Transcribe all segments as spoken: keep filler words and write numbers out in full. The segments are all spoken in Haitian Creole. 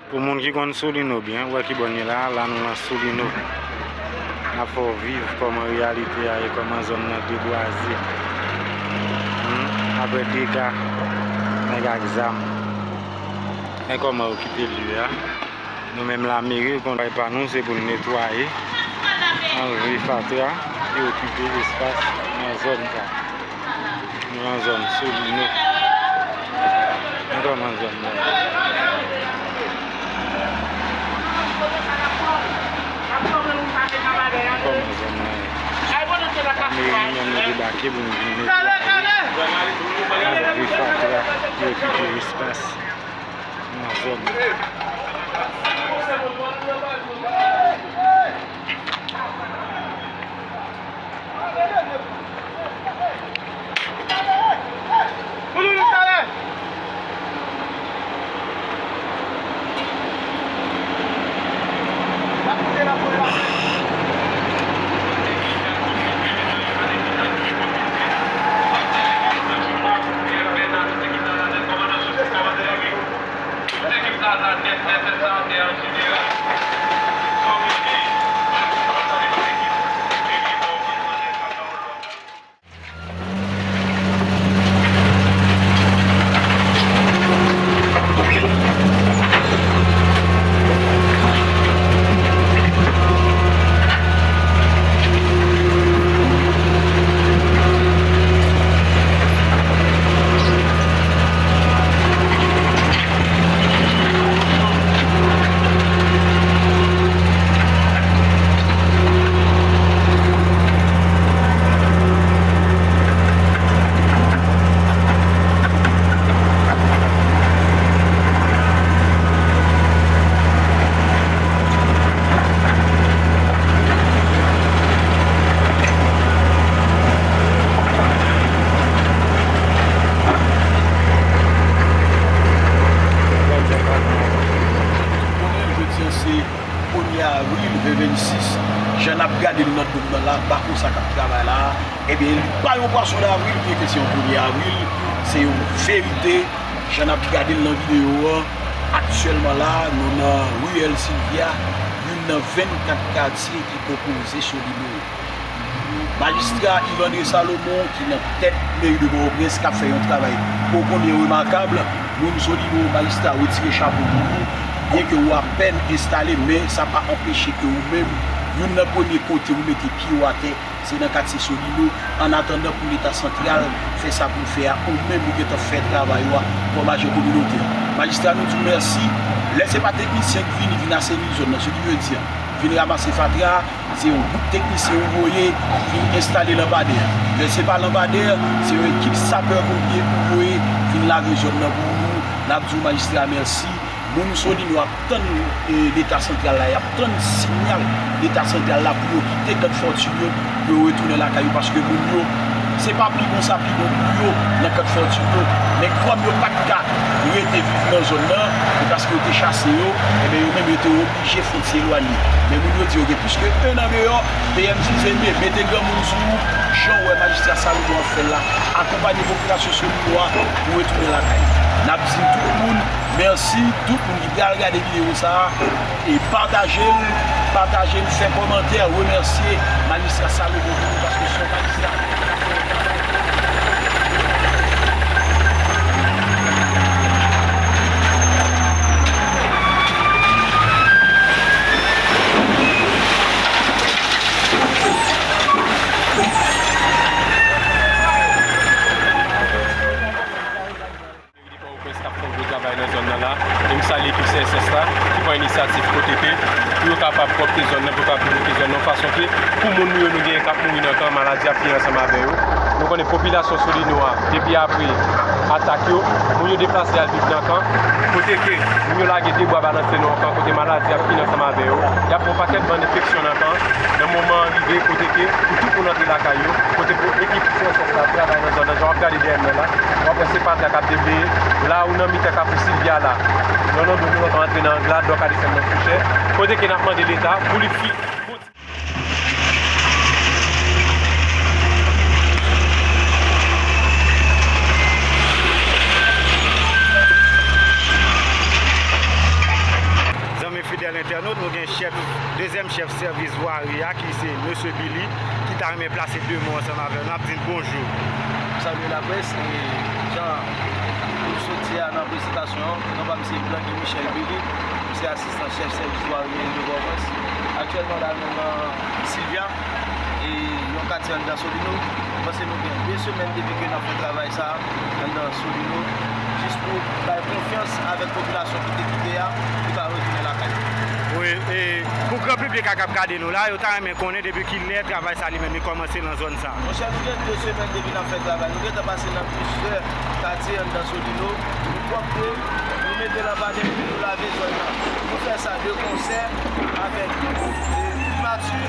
Pou moun ki konn Solino byen, ou wè ki bò n ye la, la nou nan Solino. N ap fè w viv kòman reyalite a ye, kòman zòn nan debwaze. Hmm, apre dega nèg ak zam. Men kòman yo kite lye a. Nou menm lameri, konn travay pa nou, se pou n netwaye, anlve fatra e okipe espas nan zòn sa. Nou nan zòn Solino. Men kòman zòn nan ye. Men kòman zòn nan ye. Lameri menm nou debake pou nou vin netwaye, anlve fatra e okipe espas nan zòn nan. Konnen jodi a se premye avril ven vennsis, jan n ap gade l nan dòm nan la, bako sa k ap travay la, ebyen, li pa yon pwason davril, byenke se yon premye avril, se yon verite. Jan n ap gade l nan videyo an, aktyèlman la, nou nan riyèl Silvya, youn nan vennkat katye ki konpoze Solino. Majistra Yves André Salomon, ki nan tèt meri de Pòtoprens, k ap fè yon travay ô konbyen remakab, moun Solino, majistra, retire chapo pou ou, byenke ou apèn enstale, men sa pa anpeche ke ou menm, youn nan premye kote ou mete pye w atè, se nan katye Solino, annatandan pou Leta santral fè sa pou l fè a, ou menm ou gentan fè travay ou a kòm ajan kominotè. Majistra, nou di w mèsi. Lè se pa teknisyen k vini, vin aseni zòn nan, se ki vle di, vin ranmase fatra, se yon gwoup teknisyen ou voye vin enstale lanpadè. Lè se pa lanpadè, se yon ekip sapè ponpye ou voye vin lave zòn nan pou nou. N ap di w, majistra, mèsi. Moun Solino ap tann, e, Leta santral la, y ap tann siyal Leta santral la pou yo kite Kant Fòtin yo, pou yo retounen lakay yo, paske moun yo, se pa pi bon sa pi bon pou yo nan Kant Fòtin yo. Men kòm yo pa t ka rete viv nan zòn nan, se paske yo te chase yo, ebyen, yo menm yo te oblije fouti elwanye. Men moun yo di yo gen plis ke en an deyò, P M Fils-Aimé, mete granmoun sou ou, jan w wè majistra Salomon ap fè l la, akonpanye popilasyon Solino a pou retounen lakay. N ap di tout moun, mèsi, tout moun ki pral gade videyo sa a, e pataje l, pataje l, fè kòmantè, remèsye majistra Salomon pou nou, paske se yon majistra. Meri de Pòtoprens k ap fè yon gwo travay nan zòn nan la. E m salye ekip C S S la ki pran inisyativ kote ke pou yo kapab pwòpte zòn nan, pou yo kapab pwòpte zòn nan yon fason ke pou moun nou yo nou genyen k ap mouri nan kan, maladi ap fini ansanm avè yo. Nou konnen popilasyon Solino a, depi apre atak yo, moun yo deplase al viv nan kan, kote ke moun yo lage debwa balanse nan yon kan, kote maladi ap fini ansanm avè yo. Y ap pran pakèt bann enfeksyon nan kan. Nan moman an rive kote ke pou tout moun antre lakay yo, kote pou ekip C S S la travay nan zòn nan, jan w ap gade dèyè m nan la, w ap wè se fatra k ap debleye, la ou nan mitan Kafou Silvya la, nan non de nou antre nan Gladòk a desann nan Fouchè, kote ke n ap mande Leta pou li fi. Fidèl entènot, nou gen chèf, dezyèm chèf sèvis vwari a, ki se Mesye Billy, ki ta renmen plase de mo ansanm avè nou. N ap di l bonjou. M salye laprès, e jan nou sot di a nan prezentasyon an, non pa m se Blanqui Michel Billy, m se asistan chèf sèvis vwari meri de Pòtoprens. Aktyèlman la, nou nan Sylvia, e yon katye anndan Solino. M panse nou gen de semèn depi ke n ap fè travay sa a anndan Solino, jis pou bay konfyans avèk popilasyon ki te kite a, pou ka retounen lakay yo. Wi, e pou gran piblik la k ap gade nou la, yo ta renmen konnen depi kilè travay sa li menm li kòmanse nan zòn sa a. Monchè, nou gen de semèn depi n ap fè travay. Nou gentan pase nan plizyè katye anndan Solino. Nou pwòpte, nou mete lanpadè epi nou lave zòn nan. Nou fè sa de konsè avèk tout, e, primati,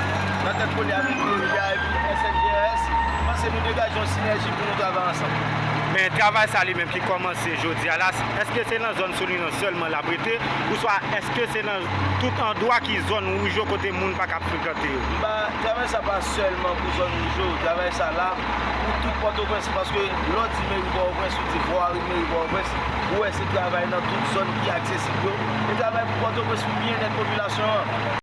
nan tèt kole avèk meri a epi S N G R S. M panse nou degaje yon sinèji pou nou travay ansanm. Men travay sa li menm ki kòmanse jodi a la, èske se nan zòn Solino sèlman l ap rete, ouswa èske se nan tout andwa ki zòn wouj yo kote moun pa ka frekante yo? Ba, travay sa pa sèlman pou zòn wouj yo, travay sa la pou tout Pòtoprens, paske lè w di meri Pòtoprens, ou di vwari meri Pòtoprens, ou wè se travay nan tout zòn ki aksesib yo, e travay pou Pòtoprens, pou byennèt popilasyon an.